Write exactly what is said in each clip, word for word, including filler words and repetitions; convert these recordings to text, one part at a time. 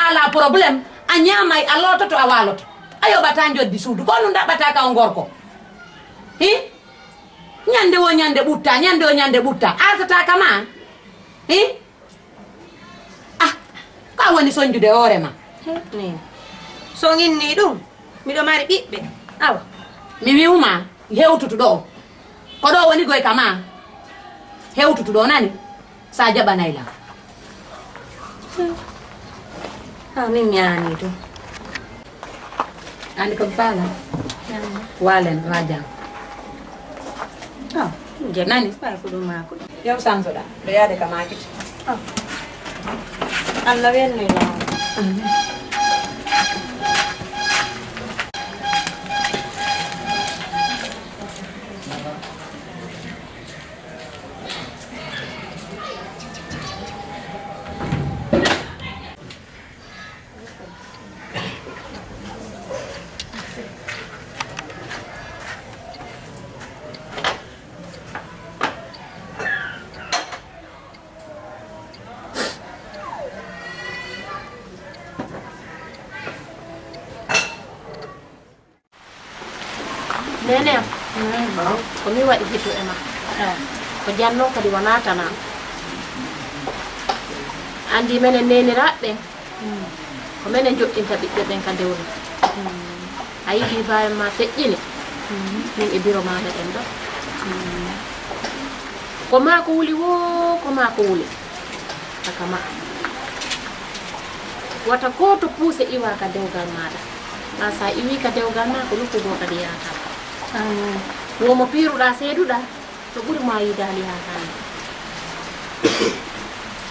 Alaa problème, a ñaamay, a loototo, a waaloto. A yoɓataa njoddi suudu, ko ɗum ɗaɓɓataa ka o gorko. Hi? Ñande wo ñande ɓutta, ñande wo ñande ɓutta. Artataa ka ma? Hi? Ah, ko a woni soñjude hoore ma? Ni. So nginni ɗum, miɗo mari ɓiɓɓe. Awa. Mi wi'uma, hewtutu ɗo. Ko ɗo woni goy ka ma? Hewtutu ɗo, nani? Sa jaɓanay lam. Ah, min mi ani ɗum. Ani ko mi faala? Waalen, wa jam. Ah, je nani? Ɓay ko ɗum maa ko ɗum. Yow sansoɗa, ɗo yaade ka maakiti. Ah. Allah welno e laawol. Amin. Neene am, ko mi waɗi hito e ma. Ko janno kadi wonaa tan am. Anndi menen neeniraaɓe ɓen, ko menen joɗɗinta ɓiɓɓe ɓen ka dewle. A yiɗi baawen ma feƴƴini, min e biro maaɗa en ɗo. Ko maa ko wuli woo, ko maa ko wuli. Haka ma. Wata kooto puuse iwa ka dewgal maaɗa. Maa sa iwi ka dewgal ma, ko nokku goo kadi yahata. Amin. Wo mo piiruɗaa seeduɗaa, to ɓuri ma yiidaali haa hannde.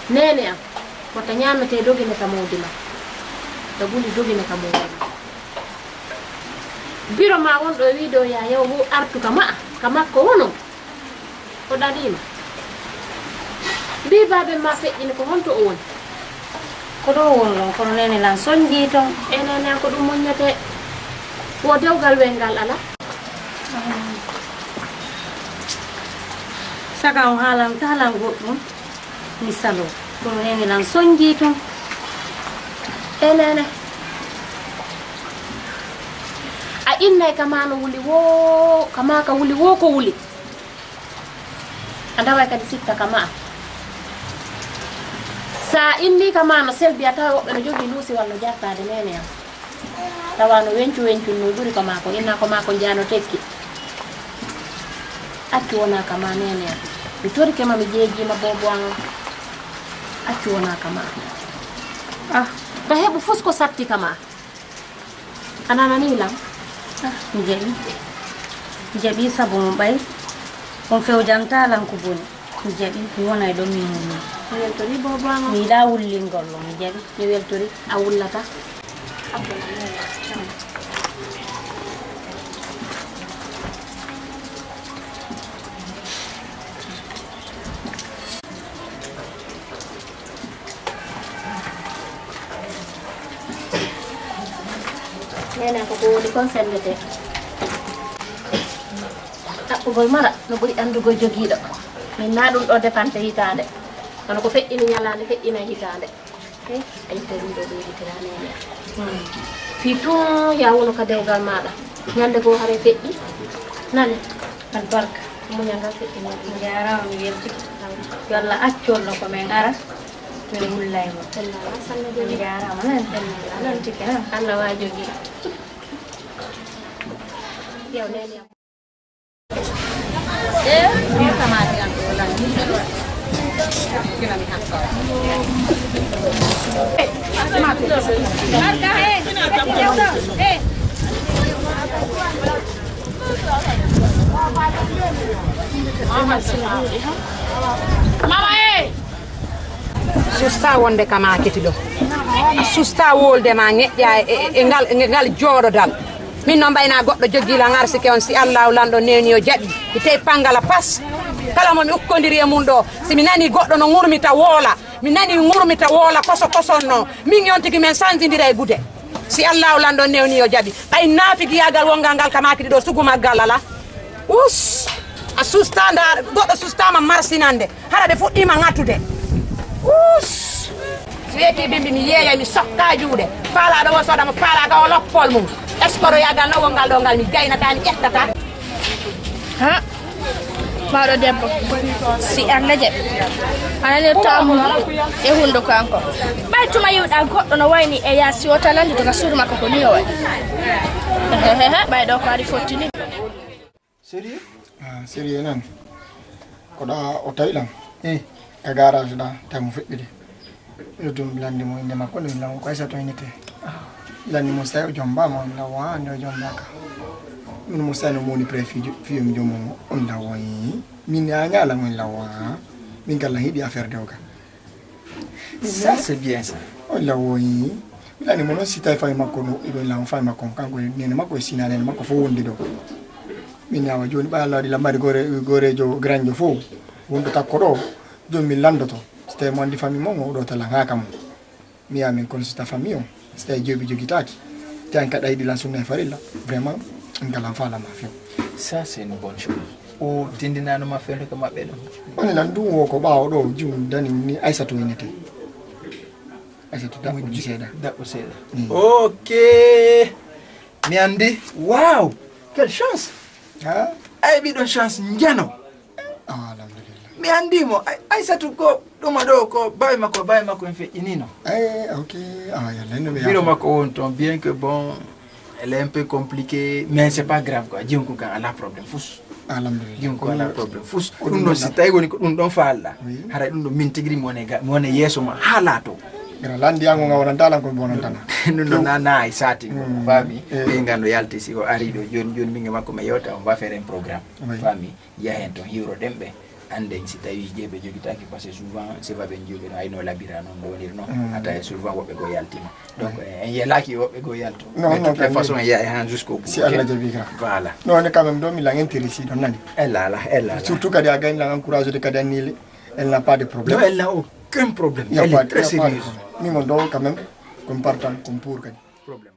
Neene am, wata ñaametee dogine ka moodi ma. To ɓuri dogine ka moodi ma. Biro ma won ɗo e wiido ya yaw wo artu ka ma'a, ka makko wono. O ɗaɗiima. Mbii baaben ma feƴƴini ko honto o woni? Ko ɗo woni ɗon, kono neene lan soñjii ton. E neene an ko ɗum moññetee. Wo dewgal weengal alaa? Saka o haalan talan goɗɗum. Mi saloo. Kono neene lan soñjii ton. E neene. A innay ka maa no wuli woo, ka maa ka wuli woo ko wuli. A ndaway kadi sitta ka ma'a. Sa inni ka ma no selbi a tawa woɓɓe no jogii luusi walla jartaade neene am. Tawa no weñcu weñcu no ɓuri ko maa ko inna ko maa ko njaano tekki. Accu wona ka ma neene am. Mi torike ma mi jeejiima boobo am. Accu wona ka ma. Ah, ta heɓu fus ko satti ka ma. A nananii lan? Ah, mi jaɓi. Mi jaɓi sabu mo ɓay. On fewjantaa lan ko boni. Mi jaɓi, mi wona e ɗon mi mumni. Mi weltori boobo am. Mi yiɗaa wullingol ɗon, mi jaɓi. Mi weltori. A wullata. Neene ko ko woni kon sendete. Ɗaɓɓugol mara no ɓuri anndugol jogiiɗo. Min na ɗum ɗo defante hitaande. Kono ko feƴƴini ñalaande, feƴƴina hitaande. Hey, a yitte ɗum ɗo ɓeyditira neene. Fii tun ya wono ka dewgal maaɗa. Ñande goo hare feƴƴi. Nani? Albarka. Muñal ngal feƴƴi. Mi jaaraama, mi weltike. Yo Allah accu on ɗo ko min ara. Min wullay mo. Min jaaraama, nani? Min weltike, nani? Allah waajogi. Yow, neene. Mama, eh! Susta wonde ka maakiti ɗo. Susta wolde ma ŋeƴƴa e, e, e ngal, e ngal jooɗodal. Min noon mbayna goɗɗo jogii lan arsike on, si Allahu lanɗo newni o jaɓi. Mi tawi pangala pas. Kala mo mi ukkondiri e mum ɗo, si mi nani goɗɗo no ŋurmita woola, mi nani ŋurmita woola koso koson no, min on tigi men sanjindira e gude. Si Allahu lanɗo newni o jaɓi. Ɓay naafigiyaagal wongal ngal ka maakiti ɗo sugu maggal ala. Us! A susta ndaar, goɗɗo sustaama marsinande. Hara ɓe fuɗɗiima ŋattude. Us! So weeti bimbi mi yeeya mi sokka juuɗe. Faalaaɗo o sooda mo faalaaga o loppol mum. Est-ce que ɗo yaagal no wongal ɗo ngal mi gaynata mi ƴettata. Ha? Mawɗo debbo, si Allah jaɓi. A nanirta mum e hunnduko an ko. Ɓay tuma yiwɗa goɗɗo no wayni e yaasi o tan lanndito ka suudu makko ko ni o waɗi. Hehehe, ɓay ɗo ko ari fottini. Sérieux? Ah, sérieux nan. Ko ɗa o tawi ɗam? Eh. Ka garage ɗa, tawi mo feɓɓide. Ɗum landi mo inde makko, ɗum law ko Aysatu innete. Landi mo sawi o jomba mo, on law wa, nde o jomba ka. Min mo sawi no moni pré fijo, fiyo mi jomo mo, on law wa yi. Min ya nya la mo law wa. Min kala hiɗi affaire de o ka. Ça, c'est bien ça. O law wa yi. Landi mo non si tawi fami makko no, iɗo law fami makko, kanko e nene makko e sina nene makko fo wondi ɗo. Min yawa joni ɓay Allah waɗi lambari gore, gorejo granjo fo. Wondo takko ɗo, joni min landoto. So tawi mo andi fami mo, mo ɗo tala ha kam. Mi ya min kono si ta fami o. So tawi jobi jogitaki. Te an kaɗa yiɗi lan sunna e farilla. Vraiment, en galan fa lama few. Ça, c'est une bonne chose. O tindinano ma fewndo ko maɓɓe ɗo. Woni lan ɗum wo ko ɓawo ɗo jum dani ni Aysatu innete. Aysatu daɓɓo seeɗa. Daɓɓo seeɗa. Mm. Ok. Mi andi. Wow. Quelle chance. Ha? Ay ɓiɗo chance njano. Ah, alhamdulillah. Mi andi mo. Ay, Aysatu ko ɗuma ɗo ko bawi makko, bawi makko en feƴƴinino. Eh, ok. Ah, yalla no mi biro makko won ton bien que bon, elle est un peu compliquée, mais c'est pas grave quoi. Jinku kan ala problème fus. Alhamdulillah. Jinku ala problème fus. Ko ɗum ɗon si tawi woni ko ɗum ɗon faalɗa. Oui. Haray ɗum ɗon min tigiri mo ne ga, mo ne yeeso ma ha laato. Gara landi yango nga wonanta lan ko bonantana. Ɗum ɗon na na ay sati. Mm. Fami. Eh. Ɓe ngando yalti si o ari ɗo joni joni min e makko mi yewta on va faire un programme. Oui. Fami. Yahen ton hiwroɗen ɓe. Anden si tawi jeeɓe jogitaki parce que souvent c'est va ɓen jogi no ayno labira non wonir non. Mm. Ata e souvent woɓɓe go yaltima. Donc eh, en yelaki woɓɓe go yalto. Non, mais non, toute façon en yahi han jusqu'au bout. Si Allah jabi ka. Voilà. Non ne quand même ɗo mi lan intéressé ɗon nani. Ella ala ella ala. Surtout kadi a gagne lan encouragé de kadi annile. Elle n'a pas de problème. Non, elle n'a aucun problème. Elle est très sérieuse. Ni mo ɗo quand même comme partant comme pour kadi. Problème.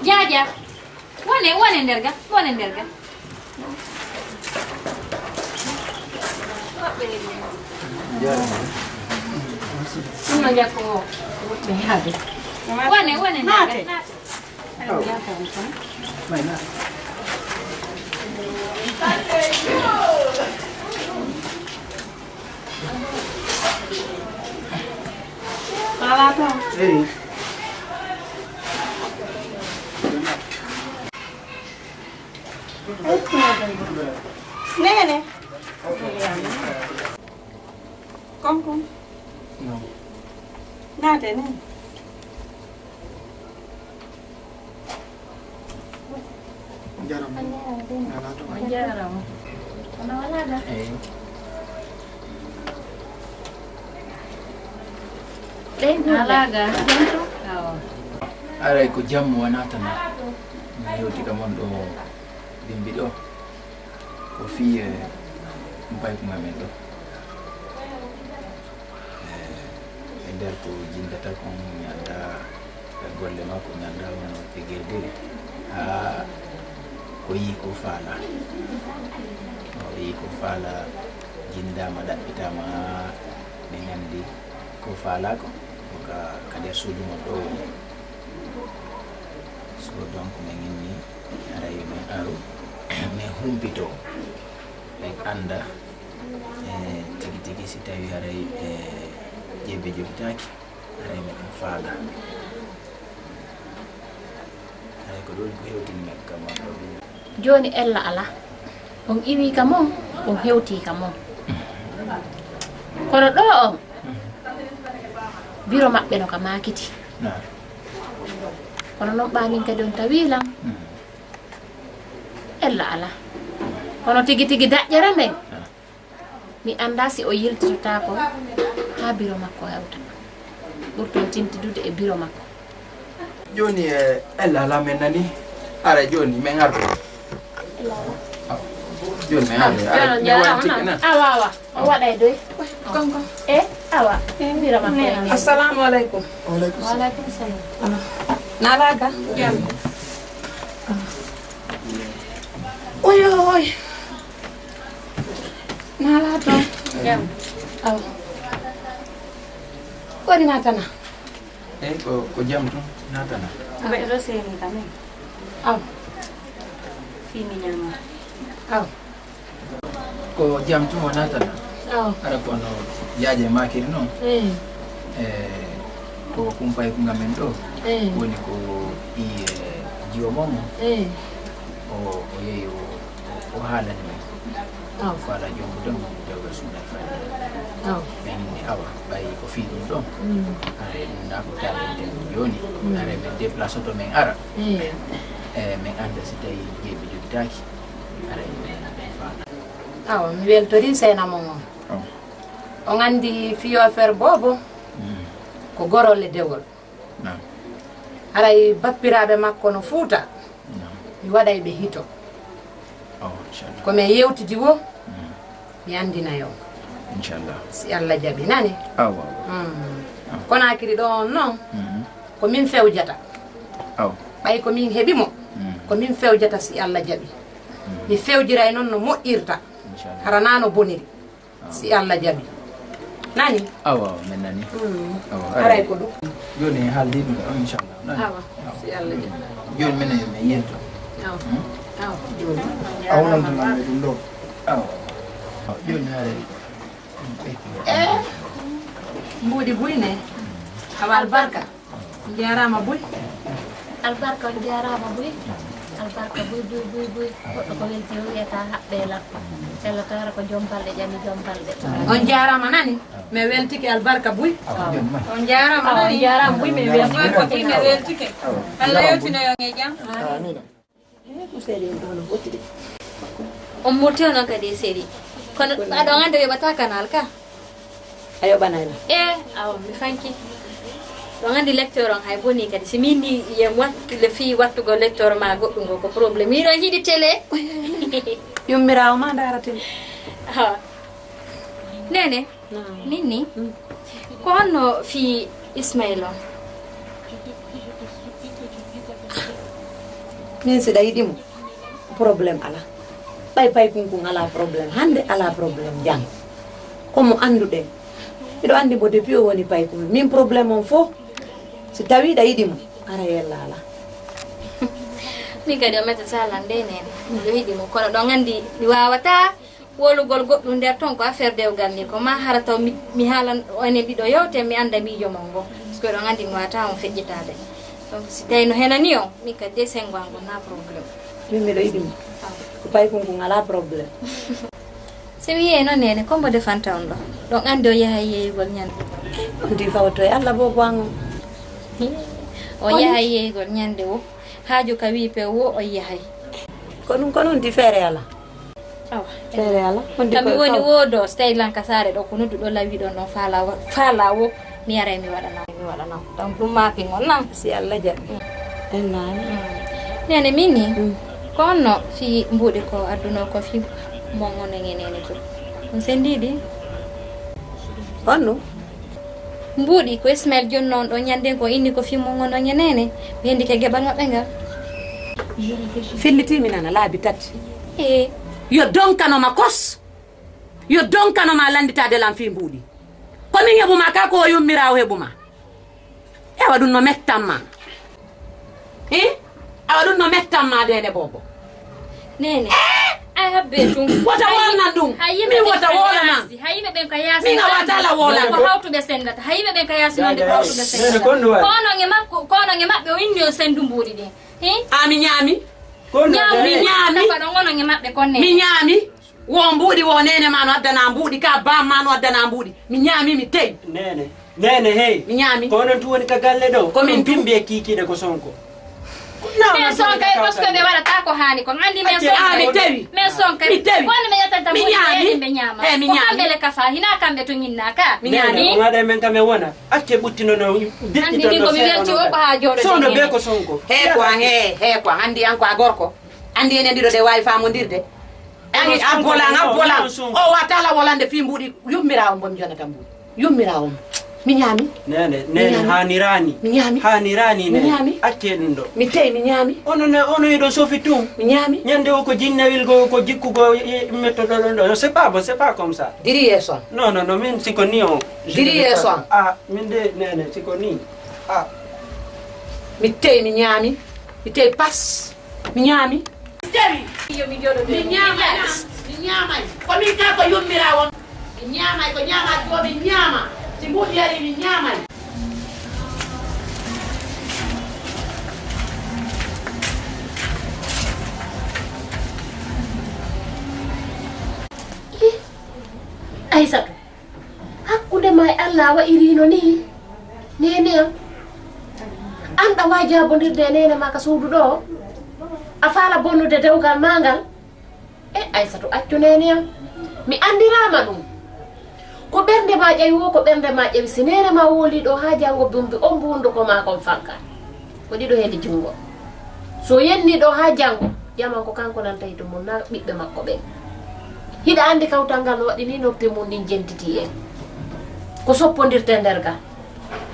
Jaaja, wone, wone nder ga, wone nder ga. Ɗum no jakko o, woɓɓe yaade. Wone, wone nder ga. Voilà ça. Eyi. Nene. Kom kom. Naate ni. Jarama. Jarama. Kono wala ga. Eyi. Alaa ga. Awa. Aray ko jammo wona tan. Mi yewti ka mon ɗo bimbi ɗo. Ko fii e mbayko men ɗo. E nder ko jinndata kon, mi anndaa golle makko, mi anndaa hono ɓe gergiri. Haa o yii ko faalaa. O yii ko faalaa, jinndaama, ɗaɓɓitaama, haa ɓe nganndi ko faalaa ko. Ka, ka nder suudu mon ɗo woni. So donc min inni haray min aru, min humpito, min annda, e, tigi tigi si tawi haray, e, jeebe jogitaaki, haray min ɗum faala. Haray ko ɗum ko hewtini min ka mon ɗo. Jooni ella alaa. On iwii ka mon, on hewtii ka mon. Kono ɗo on, biro maɓɓe no ka maakiti. Naam. Kono non ɓaa min kadi on tawii lan. Mm. Ella alaa. Kono tigi tigi daƴƴere nden, naam, mi anndaa si o yiltitotaako haa biro makko hewta. Ɓurton tintidude e biro makko. Jooni, e, ella alaa, min nani. Ara jooni, min arto. Awa. Jooni, min arto. Ara, mi wartike na. Awa, awa. O waɗay doy. Konko. E, awa. Biro makko. Assalamu alaikum. Wa alaikum salam. Awa. Nalaga? Jam. Oy, oy, oy. Nala to. Jam. Awa. Woni natana. Eyi, ko, ko jam tun, natana. Mbeɗo ɗo seeni kam en. Aw. Fii mi ñaama. Aw. Ko jam tun o natana. Aw. Ara kono yaaje makiri noon. Eyi. E, ko kumpay ko ngamen ɗo. Eyi. Woni ko ɓii, e, jiwo momo. Eyi. O, o yehi o O haalani min. Aw. Faala jombude mo dewgal sunna faade. Aw. Min inni awa, ɓay ko fii ɗum ɗon. Mm. Are ɗum na ko taarinte ɗum jooni. Mm. Are min déplace to min ara. Eyi. E, min annda si tawi jeeɓi jogitaaki. Are min faala. Awa, mi weltori seena mon on. Aw. On anndi fii affaire boobo, mm, ko gorol e dewol. Naam. Haray bappiraaɓe makko no Fuuta. Naam. Mi waɗay ɓe hito. Oh, inchallah. Ko min yewtidi wo, mm, mi anndinay on. Inchallah. Si Allah jaɓi, nani? Awa, awa. Mm. Awa. Konaakiri ɗo on non, mm, ko min fewjata. Awa. Ɓay ko min heɓi mo, mm, ko min fewjata si Allah jaɓi. Mm. Mi fewjiray non no moƴƴirta. Inchallah. Hara na no boniri. Si Allah jaɓi. Nani? Awa, awa, min nani. Mm. Awa, aray ko ɗum. Jooni en haaldi ɗum ɗo, inchallah. Nani? Awa, awa, si Allah jaɓi. Jooni min nani, min yento. Awa. Hmm? Awa, jooni. Awa, nan ɗum ɗo. Awa. Awa, jooni haare. Eh, mbuuɗi buy ne. Awa albarka. On jaaraama buy. Albarka, on jaaraama buy. Albarka buy, buy, buy, buy. Goɗɗo ko welti o wiyata haɓɓe lan. Yalla taara ko jom balɗe ƴami jom balɗe. On jaaraama nani. Mi weltike albarka buy. On jaaraama nani. On jaaraama buy, mi weltike. Albarka buy, mi weltike. Allah yewtino on e jam. Amiin. Eh, ko seeɗi on ɗo no foti de. On murti onon kadi e seeɗi. Kono aɗon anndi o yoɓata kanal ka? A yoɓanay lan. Eh, awa, mi fanki. Ɗon anndi lecteur on hay boni kadi. Si min ni ye mo le fii wattugol lecteur ma goɗɗum ko, ko problème. Miɗo yiɗi télé. Yummiraawo ma ndaara télé. Ha. Nene. Naam. Min ni, mm, ko honno fii Ismail on? Min siɗa yiɗi mo, problème alaa. Ɓay paykunkun alaa problème, hannde alaa problème, janngo. Ko mo annduɗen. Miɗo anndi mo depuis o woni paykun. Min problème on fof, si tawii ɗa yiɗi mo, ara yella alaa. Min kadi o meta salan de nene. Miɗo yiɗi mo, kono ɗon anndi mi waawataa. Wolugol goɗɗum nder ton ko affaire dewgal ni, ko ma hara taw mi, mi haalan enen ɗiɗo yewten, mi annda miijo mon ngo. Parce que ɗon anndi mi wata on feƴƴitaade. Donc si tawi no henani on, min kadi de sengo an ngon na problème. Min miɗo yiɗi mo. Ah. Ko paykun kun alaa problème. Si mi yiyey noon nene, kombo defanta on ɗo? Ɗon anndi o yahay yeeyugol ñande. On di fawto e Allah bo gwango. O yahay yeeyugol ñande wo. Haaju ka wi pe wo o yahay. Ko ɗum, ko ɗum di feere alaa. Awa. Feere alaa. On di kami ko woni faw- wo ɗo, so tawi lan ka saare ɗo, ko noddu ɗo lawi ɗon ɗon faala wo, faala wo, mi yaray mi waɗana, mi waɗana. Donc ɗum maapi ngon nan. Si Allah jaɓi. Mm. En nani. Mm. Nene min ni, mm, ko honno fii mbuuɗi ko adduno ko fii mon onon e nene ko? On sendiiɗi? Honno? Mbuuɗi ko Ismail jonno on ɗon ñande ko inni ko fii mon onon e nene. Mi hendi ke geɓal maɓɓe ngal. Filliti mi nana laabi tati. Ee. Yo donkano ma kos. Yo donkano ma landitaade lan fii mbuuɗi. Ko min heɓu ma ka ko o yummiraawo heɓu ma. Awa ɗum no mettan ma. Eh? Awa ɗum no mettan ma, Neene Bobo. Neene. Eh? Ay habbe tun. Wota wolnan ɗum. Min wota wolana. Hay yimɓe ɓen ka yaasi. Min a wata la wolana. Ko hawtuɓe sendata. Hay yimɓe ɓen ka yaasi non de ko hawtuɓe sendata. Ko non e makko, ko non e maɓɓe o inni o sendu mbuuɗi ɗin. Hi? A mi ñaami. Ñaami, mi ñaami. Tafa ɗon onon e maɓɓe kon ne. Mi ñaami. Wo mbuuɗi wo neene ma no addana mbuuɗi, ka bam ma no addana mbuuɗi. Mi ñaami, mi tewi. Neene, neene, hey. Mi ñaami. Ko onon tu woni ka galle ɗo? Ko min tu. Bimbi e kiikiiɗe ko Sonko. Men Sonko e parce que ɓe waɗata ko haani kon. Andi men Sonko. A mi tewi. Men Sonko. Mi tewi. Ko woni ɓe ƴettanta mbuuɗi ɓe ɓe ñaama. Eh, mi ñaami. Ko kamɓe le kafa, hina kamɓe to ñinna ka. Mi ñaami. Neene, ko ngaɗa men kam e wona. Acce ɓuttino no. Andi min ko mi welti o ko haa jooɗo. Sono be ko Sonko. He ko an, he, he ko an. Andi an ko a gorko. Andi enen ɗiɗo ɗe waawi faamondirde. Ani a bolan, a bolan. O wata la wolande fii mbuuɗi. Yummira on bon jonata mbuuɗi. Yummira on. Mi ñaami. Neene, neene, haaniraani. Mi ñaami. Haaniraani, neene. Mi ñaami. Accee ɗum ɗo. Mi teyi, mi ñaami. Ono ne, ono e ɗo sofi tum. Mi ñaami. Ñande o ko jinnawil go, ko jikku go, mettoɗo ɗon ɗo. C'est pas bon, c'est pas comme ça. Diri yeeso am. Non, non, non, min siko ni on. Diri yeeso am. Ah, min de, neene, siko ni. Ah. Mi teyi, mi ñaami. Mi teyi pas. Mi ñaami. Tewi. Yo mi jooɗo. Mi ñaamay. Mi ñaamay. Ko min ka ko yummira won. Mi ñaamay, ko ñaama joomi ñaama. Si mbuuɗi yari mi ñaamay. Aysatu. Hakkunde ma e Allah a wa'irino ni. Neene am. An ɗa waawi jaabondirde e neene ma ka suudu ɗo. A faala bonnude dewgal ma ngal. E Aysatu, accu neene am. Mi anndiraama ɗum. Ko ɓernde ma ƴawi wo, ko ɓernde ma ƴawi. Si neene ma woli ɗo haa janngo bimbi on buundo ko ma kon fanka. Ko ɗiɗo heli junngo. So yenni ɗo haa janngo, jaman ko kanko nan tawi to mum na ɓiɓɓe makko ɓen. Hiɗa anndi kawtal ngal no waɗi ni noppi mum ɗin jentiti en. Ko soppondirte nder ga.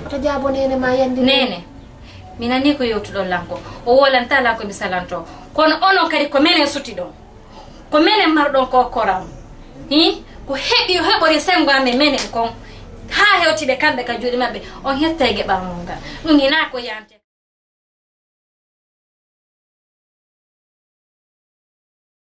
Wota jaabo neene ma yandi. Neene, mi nani ko yewtuɗon lan ko. O wolanta lan ko mi salanto. Kono onon kadi ko menen suti ɗon. Ko menen marɗon ko koram. Hi? Ko heɓi, o heɓori sengo amen menen kon. Haa hewtiɓe kamɓe ka juuɗe maɓɓe. On hetta e geɓal mon ngal. Ɗum hinaa ko yante.